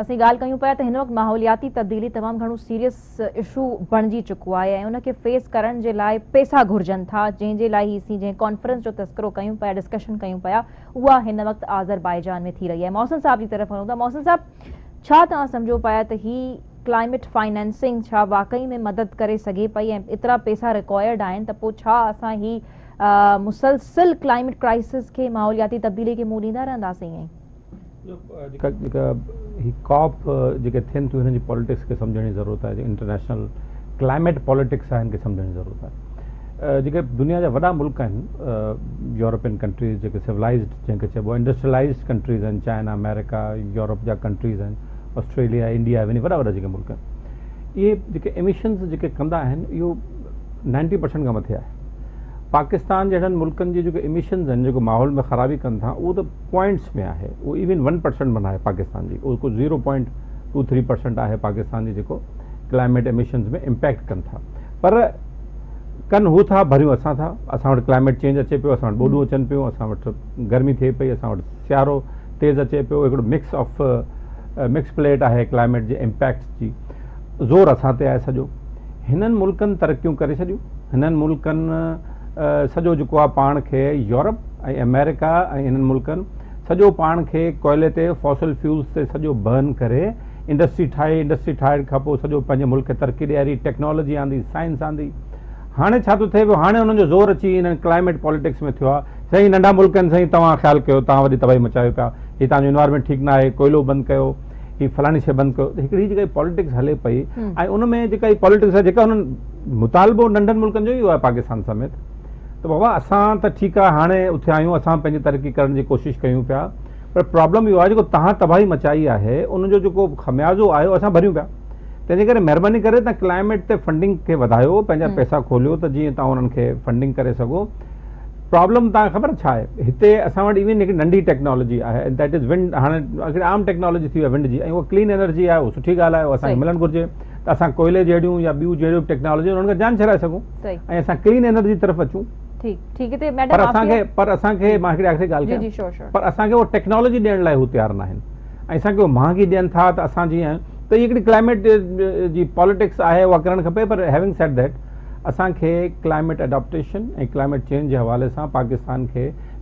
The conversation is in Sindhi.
اسين ڳالهه ڪيون پيا ته هن وقت ماحولياتي تبديلي تمام گهڻو سيريس اشو بڻجي چڪو آهي ۽ ان کي فيس ڪرڻ جي لاء پيسا گهرجن ٿا، جنهن جي لاء هي اسين جنهن ڪانفرنس جو تذڪرو ڪيون پيا، ڊسڪشن ڪيون پيا، اها هن وقت آذربائيجان ۾ ٿي رهي آهي. محسن صاحب جي طرف هلون ٿا. محسن صاحب، ڇا توهان سمجهو پيا ته هي ڪلائميٽ فائنانسنگ ڇا واقعي ۾ مدد ڪري سگهي پئي ۽ ايترا پيسا رڪوائرڊ آهن ته پوء ڇا اسان هي مسلسل ڪلائميٽ ڪرائسس کي، ماحولياتي تبديلي کي منهن ڏيندا رهنداسين ائين ئي؟ جيڪا جيڪا هي ڪاپ جيڪي ٿين ٿيون، هنن جي پاليٽڪس کي سمجهڻ جي ضرورت آهي. انٽرنيشنل ڪلائميٽ پاليٽڪس آهي، هن کي سمجهڻ جي ضرورت آهي. جيڪي دنيا جا وڏا ملڪ آهن، يورپين ڪنٽريز جيڪي سولائزڊ جنهن کي چئبو آهي، انڊسٽريلائزڊ ڪنٽريز آهن، چائنا، آمريڪا، يورپ جا ڪنٽريز آهن، آسٽريليا، انڊيا، وڃي وڏا وڏا جيڪي ملڪ آهن، اهي جيڪي ايميشنز جيڪي ڪندا آهن، اهو 90% کان مٿي آهي. پاڪستان جهڙن ملڪن جي جيڪو ايميشنز آهن، جيڪو ماحول ۾ خرابي ڪن ٿا، اهو ته پوائنٽس ۾ آهي، اهو ايون 1% به ناهي پاڪستان جي، اهو ڪو 0.23% آهي پاڪستان جي جيڪو ڪلائميٽ ايميشنز ۾ امپيڪٽ ڪن ٿا. پر ڪن هو ٿا، ڀريون اسان ٿا. اسان وٽ ڪلائميٽ چينج اچي پيو، اسان وٽ ٻوڏون اچن پيون، اسان وٽ گرمي ٿئي پئي، اسان وٽ سيارو تيز اچي پيو. هڪڙو مڪس آف مڪس پليٽ آهي ڪلائميٽ جي امپيڪٽس جي، زور اسان تي آهي سڄو. هنن ملڪن ترقيون ڪري ڇڏيون، هنن ملڪن سڄو جيڪو آهي پاڻ کي، يورپ ۽ آمريڪا ۽ هنن ملڪن سڄو پاڻ کي ڪوئلي تي، فوسل فيولز تي سڄو برن ڪري انڊسٽري ٺاهي. انڊسٽري ٺاهڻ کان پوء سڄو پنهنجي ملڪ کي ترقي ڏياري، ٽيڪنالاجي آندي، سائنس آندي. هاڻي ڇا ٿو ٿئي پيو؟ هاڻي انهن جو زور اچي انهن ڪلائميٽ پاليٽڪس ۾ ٿيو آهي. سائين، ننڍا ملڪ آهن سائين، توهان خيال ڪيو، توهان وڏي تباهي مچايو پيا، هي توهان جو انوائرمينٽ ٺيڪ نه آهي، ڪوئلو بند ڪيو، هي فلاڻي شيء بند ڪيو. هڪڙي جيڪا پاليٽڪس هلي پئي ۽ ان ۾ جيڪا هي پاليٽڪس آهي، جيڪا انهن مطالبو ننڍن ملڪن جو ئي اهو آهي پاڪستان سميت ته بابا، اسان ته ٺيڪ آهي، هاڻي اٿيا آهيون، اسان پنهنجي ترقي ڪرڻ جي ڪوشش ڪيون پيا، پر پرابلم اهو آهي جيڪو توهان تباهي مچائي آهي، ان جو جيڪو خميازو آهي، اهو اسان ڀريون پيا. تنهن جي ڪري مهرباني ڪري توهان ڪلائميٽ تي فنڊنگ کي وڌايو، پنهنجا پئسا کوليو ته جيئن توهان انهن کي فنڊنگ ڪري سگهو. پرابلم توهان کي خبر ڇا آهي؟ هتي اسان وٽ ايون هڪ ننڍي ٽيڪنالاجي آهي، that is ونڊ. هاڻي هڪڙي عام ٽيڪنالاجي ٿي وئي ونڊ جي ۽ اها ڪلين انرجي آهي. اها سٺي ڳالهه آهي، اها اسان کي ملڻ گهرجي ته اسان ڪوئلي جهڙيون يا ٻيون جهڙيون به ٽيڪنالاجي انهن کان جان ڇڏائي سگهون ۽ اسان ڪلين انرجي طرف اچون. ٺيڪ ٺيڪ هتي ميڊم پر اسان کي مان هڪڙي آخري ڳالهه ڪيان، پر اسان کي اها ٽيڪنالاجي ڏيڻ لاء هو تيار ناهن ۽ اسان کي اهو مهانگي ڏين ٿا ته اسان جيئن ته هي هڪڙي ڪلائميٽ جي پاليٽڪس آهي، اها ڪرڻ کپي. پر هيونگ سيڊ that, اسان کي ڪلائميٽ اڊاپٽيشن ۽ ڪلائميٽ چينج جي حوالي سان پاڪستان کي